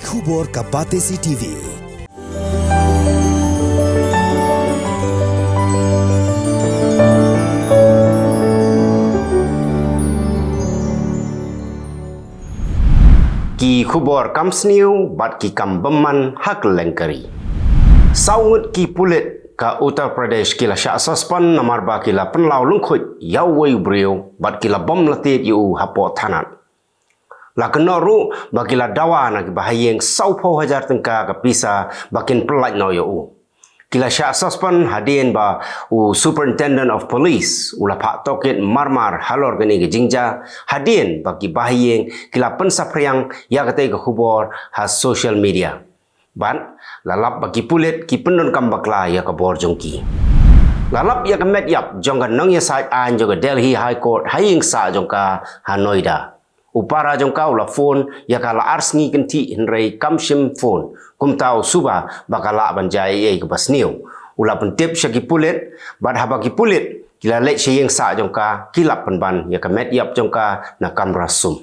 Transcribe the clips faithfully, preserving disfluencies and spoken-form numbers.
Khubor ka Batesi T V. Ki khubor kam sniew bad ki kam bymman ha kylleng ka ri. Saw ngut ki pulit ka Uttar Pradesh ki la shah suspend namar ba ki la pynlaw lyngkhuit ïa uwei u briew bad ki la bom lyndet ïa u hapoh thanat. La kynnoh ruh ba ki la dawa na ki bahaïing sawphew hajar tyngka ka pisa ba kin pyllait noh ïa u. Ki la shah suspend hadien ba u Superintendent of Police u la phah tohkit marmar halor kane ka jingjia hadien ba ki bahaïing ki la pynsaphriang ïa katei ka khubor ha social media. Bad la lap ba ki pulit ki pyndonkam bakla ïa ka bor jong ki. La lap ïa ka met ïap jong ka nongïasaid aiñ jong ka Delhi High Court ha ïing sah jong ka ha Noida. U para jong ka u la phone ïa ka la ar sngi kynthih hynrei kam shym phone. Kumta u suba ba ka lah ban jia ei ei kaba sniew. U la pyntip sha ki pulit bad haba ki pulit ki la leit sha ïing sah jong ka ki la pynban ïa ka met ïap jong ka na kamra sum.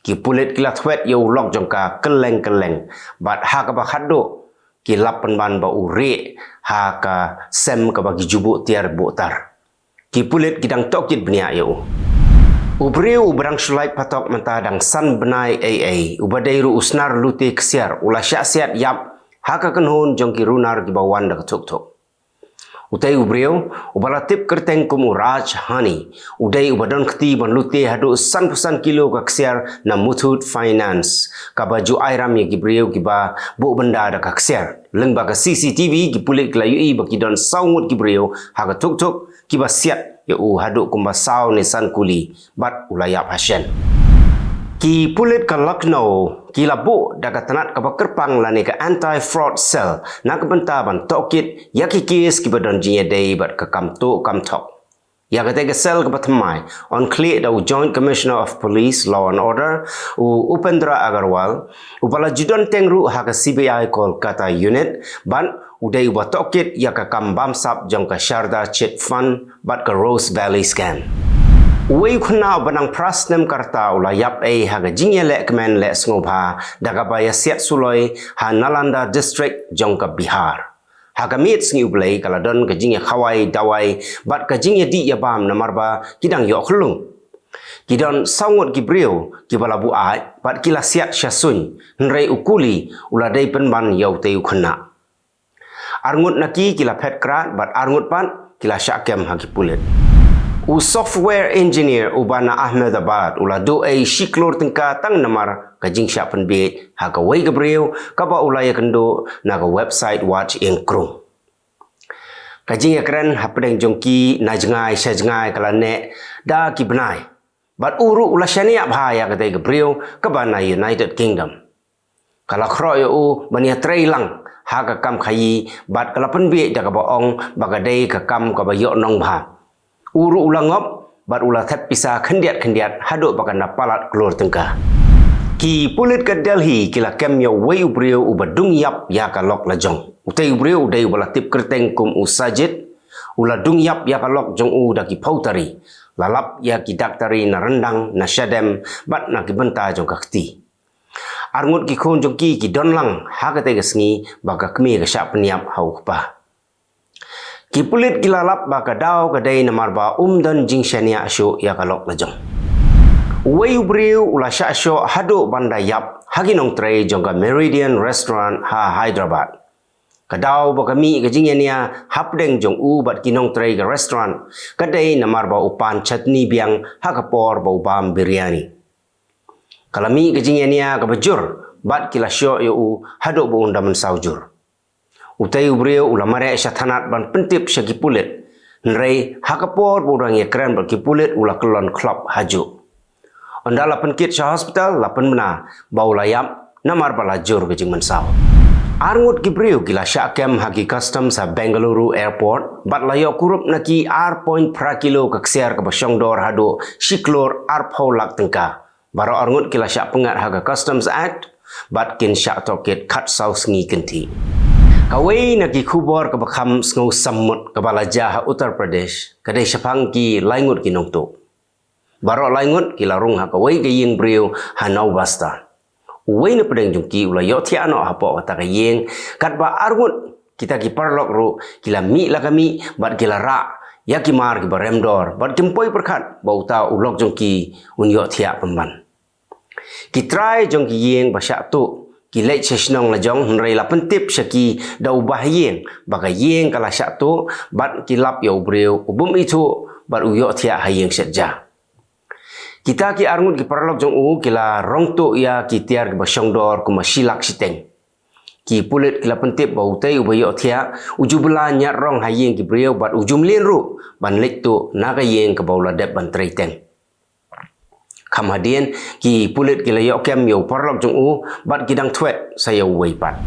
Ki pulit ki la thwet ïa u lok jong ka kylleng kylleng bad ha kaba khatduh ki la pynban ba u rieh ha ka sem kaba ki ju buh tiar buh tar. Ki pulit ki dang tohkit bniah ïa u. U briew uba dang shu lait patok mynta dang san bnai ei ei uba dei ruh u snar lute ksiar u la shah siat ïap ha ka kynhun jong ki runar kiba wan da ka thuk thuk. Utei u briew uba la tip kyrteng kum u Raj Hani u dei uba don kti ban lute haduh sanphew san kilo ka ksiar na Muthoot Finance kaba ju airam ïa ki briew kiba buh bynda da ka ksiar. Lyngba ka C C T V ki pulit ki la ïohi ba ki don saw ngut ki briew ha ka thuk thuk kiba siat ïa u haduh kumba saw ne san kuli bad u la ïap ha shen. Ki pulit ka Lucknow ki la buh da ka tnat kaba kyrpang lane ka anti fraud cell na ka bynta ban tohkit ïa ki kes kiba don jingïadei bad ka kam tuh kam thok. Ïa katei ka cell kaba thymmai yn khlieh da u Joint Commissioner of Police Law and Order u Upendra Agarwal uba la ju don teng ruh ha ka C B I Kolkata Unit bad u dei uba tohkit ïa ka kam bamsap jong ka Sharda Chit Fund bad ka Rose Valley Scam. Uwei u khynnah uba nang phra snem ka rta u la ïap ei ha ka jingïaleh kmen leh sngewbha da kaba ïasiat suloi ha Nalanda District jong ka Bihar. Ha ka miet sngi U Blei ka la don ka jingïakhawai dawai bad ka jingïadih ïabam namar ba ki dang ïoh khyllung. Ki don saw ngut ki briew kiba la buaid bad ki la siat sha suiñ hynrei u kuli u la dei pynban ïa utei u khynnah. Arngut na ki ki la phet krad bad arngut pat ki la shah kem ha ki pulit. U software engineer uba na Ahmedabad u la duh ei shi klur tyngka tang namar ka jingshah pynbiej ha kawei ka briew kaba u la ïakynduh na ka website wad ïeng krung. Ka jingïakren hapdeng jong ki na jngai sha jngai ka la neh da ki bnai. Bad u ruh u la shaniah bha ïa katei ka briew kaba na United Kingdom. Ka la khroh ïa u ban ïatrei lang ha ka kam khaïi bad ka la pynbiej da kaba ong ba ka dei ka kam kaba ïoh nong bha. U ruh u la ngop bad u la thep pisa khyndiat khyndiat haduh ba kan da palat klur tyngka. Ki pulit ka Delhi ki la kem ïa uwei u briew uba dung ïap ïa ka lok la jong. Utei u briew u dei uba la tip kyrteng kum u Sajid, u la dung ïap ïa ka lok jong u da ki phew tari. La lap ïa ki daktari na ryndang, na shadem bad na ki bynta jong ka kti. Arngut ki khun jong ki ki don lang ha katei ka sngi ba ka kmie ka shah pynïap ha u kpa. Ki pulit ki la lap ba ka daw ka dei namar ba um don jingshaniah shuh ïa ka lok la jong. Uwei u briew u la shah shoh haduh ban da ïap ha ki nongtrei jong ka Meridian Restaurant ha Hyderabad. Ka daw ba ka mih ka jingïania hapdeng jong u bad ki nongtrei ka restaurant ka dei namar ba u pan chutney biang ha ka por ba u bam biryani. Ka la mih ka jingïania kaba jur bad ki la shoh ïa u haduh ba un da mynsaw jur. Utei u briew u la mareh sha thanat ban pyntip sha ki pulit. Hynrei ha ka por ba u dang ïakren bad ki pulit u la kyllon khlop hajuh. Ynda la pynkit sha hospital la pynbna ba u la ïap namar ba la jur ka jingmynsaw. Arngut ki briew ki la shah kem ha ki customs ha Bengaluru Airport bad la ïoh kurup na ki ar point phra kilo ka ksiar kaba shongdor haduh shi klur arphew lak tyngka. Baroh arngut ki la shah pyngngad ha ka Customs Act bad kin shah tohkit khatsaw sngi kynthih. Kawei na ki khubor kaba kham sngewsammut kaba la jia ha Uttar Pradesh ka dei shaphang ki laingut ki nongtuh. Baroh laingut ki la rung ha kawei ka ïing briew ha Nau Basta. Uwei na pdeng jong ki u la ïohthiah noh hapoh kata ka ïing, katba arngut kita ki paralok ruh ki la mih la ka mih bad ki la rah ïa ki mar kiba rem dor, bad kim poi pyrkhat ba uta u lok jong ki un ïohthiah pynban. Ki trai jong ki ïing ba shah tuh ki leit sha shnong la jong, hynrei la pyntip sha ki da u bahaïing ba ka ïing ka la shah tuh, bad ki lap ïa u briew u bym ithuh bad u ïohthiah ha ïing shet ja. Kita ki arngut ki paralok jong u ki la rong tuh ïa ki tiar kiba shong dor kumba shi lak shiteng. Ki pulit ki la pyntip ba utei uba ïohthiah u ju bylla ñiad rong ha ïing ki briew bad u ju mlien ruh ban leit tuh na ka ïing kaba u la dep ban trei teng. Kham hadien, ki pulit ki la ïoh kem ïa u paralok jong u bad ki dang thwet sa ïa uwei pat.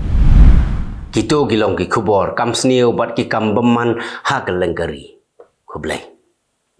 Kito ki long ki khubor kam sniew bad ki kam bymman ha ka lyngkari. Khublei.